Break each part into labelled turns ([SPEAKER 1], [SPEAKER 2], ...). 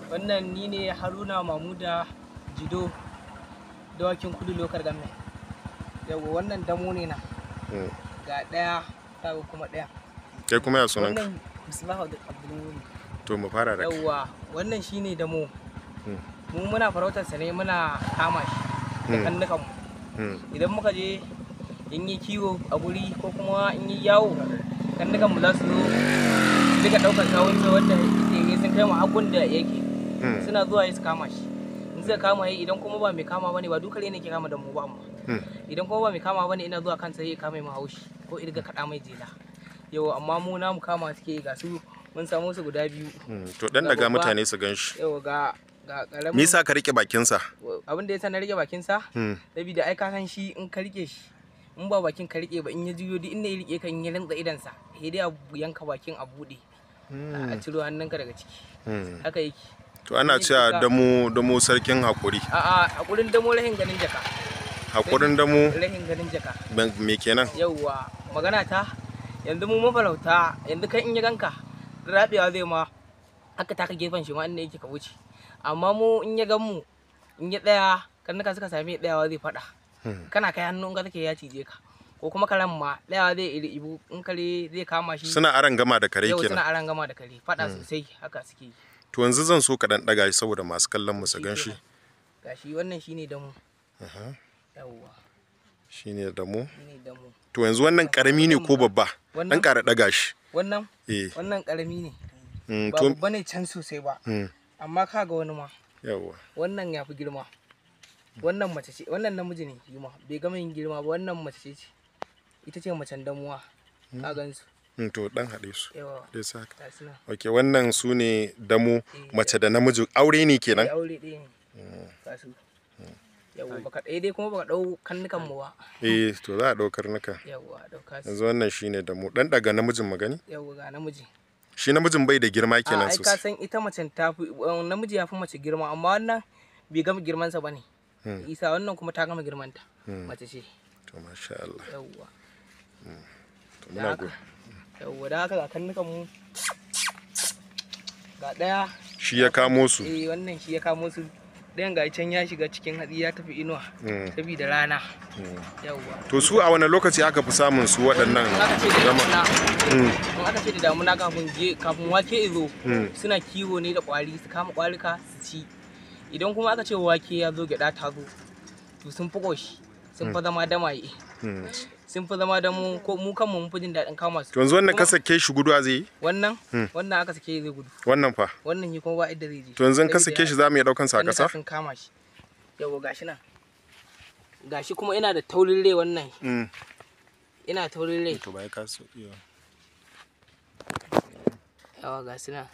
[SPEAKER 1] Wannan ni ne Haruna Mamuda Jido, Dawakin Kudu Local Government. Yawwa, wannan damo ne na. Ga ɗaya, kaga kuma ɗaya.
[SPEAKER 2] Kai kuma ya sunanka?
[SPEAKER 1] Wannan Misbahu Abdulmumin.
[SPEAKER 2] To mu fara da kai.
[SPEAKER 1] Yawwa, wannan shine damo. Mu muna farautar sa ne, muna kama shi da karnukan mu. Idan muka je in yi kiwo a guri ko kuma in yi yawo, karnukan mu za su zo duka ɗaukar sawun sa wanda yake sun kai mu hagun da yake. Suna zuwa su kama shi. In suka kama shi, idan kuma ba mai kama bane ba, dukare ne ke kama da mu ba, amma idan kuma ba mai kama bane, ina zuwa kansa zai kama mu haushi ko irga kaɗa mai jela. Yau amma mu namu kama suke, ga su mun samu su guda biyu.
[SPEAKER 2] To dan
[SPEAKER 1] Ga
[SPEAKER 2] daga
[SPEAKER 1] babba.
[SPEAKER 2] mutane su gan shi.
[SPEAKER 1] Yau ga ƙaramin.
[SPEAKER 2] Me yasa ka rike bakinsa?
[SPEAKER 1] Abin da yasa na rike bakin sa, saboda ai ka san shi in ka rike shi, in ba bakin ka rike ba, in ya juyo duk inda ya rike ka, in ya rantsa idan sa, sai dai a yanka bakin a bude a ciro hannunka daga ciki. Haka yake.
[SPEAKER 2] To ana
[SPEAKER 1] Ni
[SPEAKER 2] cewa
[SPEAKER 1] duka-
[SPEAKER 2] damo damo sarkin hakuri.
[SPEAKER 1] A'a, hakurin damo rahin ganin jaka.
[SPEAKER 2] Hakurin damo
[SPEAKER 1] Rahin ganin jaka.
[SPEAKER 2] Me kenan?
[SPEAKER 1] Yauwa, magana ta yanzu mu mafarauta, yanzu kai in ya ganka rabewa zai ma haka, taka gefen shi ma inda yake ka wuce. Amma mu in ya gan mu, in ya tsaya, karnuka suka same ya, tsayawa zai fada. Kana kai hannu in ka take ya cije ka, ko kuma karen ma tsayawa zai iri ibu, in kare zai kama shi.
[SPEAKER 2] Suna aran gama da kare
[SPEAKER 1] Yau
[SPEAKER 2] kenan.
[SPEAKER 1] Suna aran gama da kare, fada sosai haka suke yi.
[SPEAKER 2] To yanzu zan so ka dan daga shi saboda masu kallon mu su gan shi.
[SPEAKER 1] Gashi, wannan shine damu. Yauwa.
[SPEAKER 2] Shine damo.
[SPEAKER 1] Shine damu.
[SPEAKER 2] To yanzu wannan karami ne ko babba?
[SPEAKER 1] Wannan?
[SPEAKER 2] Dan ƙara daga shi.
[SPEAKER 1] Wannan?
[SPEAKER 2] Eh.
[SPEAKER 1] Wannan karami ne. Ba
[SPEAKER 2] To
[SPEAKER 1] babba ne can sosai ba. Amma kaga wani ma.
[SPEAKER 2] Yawwa.
[SPEAKER 1] Wannan ya fi girma. Wannan mace ce, wannan namiji ne shi ma bai gama yin girma ba. Wannan mace ce, ita ce macen damuwa, ka gansu.
[SPEAKER 2] To dan haɗe su.
[SPEAKER 1] Yawa.
[SPEAKER 2] Dai saka.
[SPEAKER 1] Ga su nan.
[SPEAKER 2] Okay, wannan su ne damo, mace da namiji, aure ne kenan?
[SPEAKER 1] Eh, aure ɗaya ne. Ga su. Yawa, baka ɗaya dai kuma baka ɗau kannukan mu ba.
[SPEAKER 2] Eh, to za a ɗaukar naka.
[SPEAKER 1] Yawa, ɗauka su.
[SPEAKER 2] Yanzu wannan shine damo. Dan daga namijin magani?
[SPEAKER 1] Yawa, ga namiji.
[SPEAKER 2] Shi namijin bai da girma
[SPEAKER 1] A
[SPEAKER 2] kenan
[SPEAKER 1] ai ka
[SPEAKER 2] sosai.
[SPEAKER 1] san ita macen ta fi namiji ya fi mace girma, amma wannan bai gama girmansa ba ne isa, wannan kuma ta gama girmanta, mace ce.
[SPEAKER 2] To masha Allah.
[SPEAKER 1] Yawa.
[SPEAKER 2] To muna
[SPEAKER 1] Haka.
[SPEAKER 2] go.
[SPEAKER 1] Yawa, da haka ga kannukan mu, ga ɗaya.
[SPEAKER 2] Shi ya kamo su.
[SPEAKER 1] Eh, wannan shi ya kamo su. Ɗayan ga can ya shiga cikin hatsi, ya tafi inuwa saboda rana. Yawwa.
[SPEAKER 2] To su a wani lokaci aka fi samun su waɗannan
[SPEAKER 1] In aka ce da
[SPEAKER 2] zama?
[SPEAKER 1] damuna, in aka ce da damuna, kafin wake izo, suna kiwo ne da kwari, su kama kwarika su ci. Idan kuma aka ce wake ya zo, gyada ta zo, to sun fi ƙoshi, sun fi zama damaye, sun fi zama damo, ko mu kanmu mun fi jin daɗin kama su.
[SPEAKER 2] To yanzu wannan ka sake shi guduwa zai yi?
[SPEAKER 1] Wannan aka sake zai gudu.
[SPEAKER 2] Wannan fa?
[SPEAKER 1] Wannan shi kuma ba inda zai je.
[SPEAKER 2] To yanzu in ka sake shi za mu iya ɗaukan sa a
[SPEAKER 1] ƙasa
[SPEAKER 2] ƙasa?
[SPEAKER 1] sun kama shi. Yawwa, gashi nan, gashi kuma ina da taurin rai wannan. Ina taurin rai.
[SPEAKER 2] To bai ka so. Iya.
[SPEAKER 1] Yawa, gashi nan.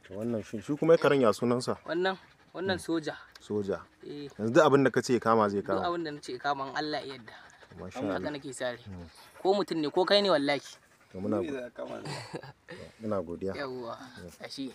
[SPEAKER 2] To wannan shi kuma karen ya sunansa?
[SPEAKER 1] Wannan soja.
[SPEAKER 2] Soja.
[SPEAKER 1] Eh.
[SPEAKER 2] Yanzu duk abin da ka ce ya kama zai
[SPEAKER 1] Duk
[SPEAKER 2] kama.
[SPEAKER 1] abin da nace kama, in Allah ya yarda.
[SPEAKER 2] Masha
[SPEAKER 1] Haka
[SPEAKER 2] Allah.
[SPEAKER 1] nake sare, ko mutum ne ko kai ne, wallahi.
[SPEAKER 2] To muna godiya.
[SPEAKER 1] Yawwa, gashi.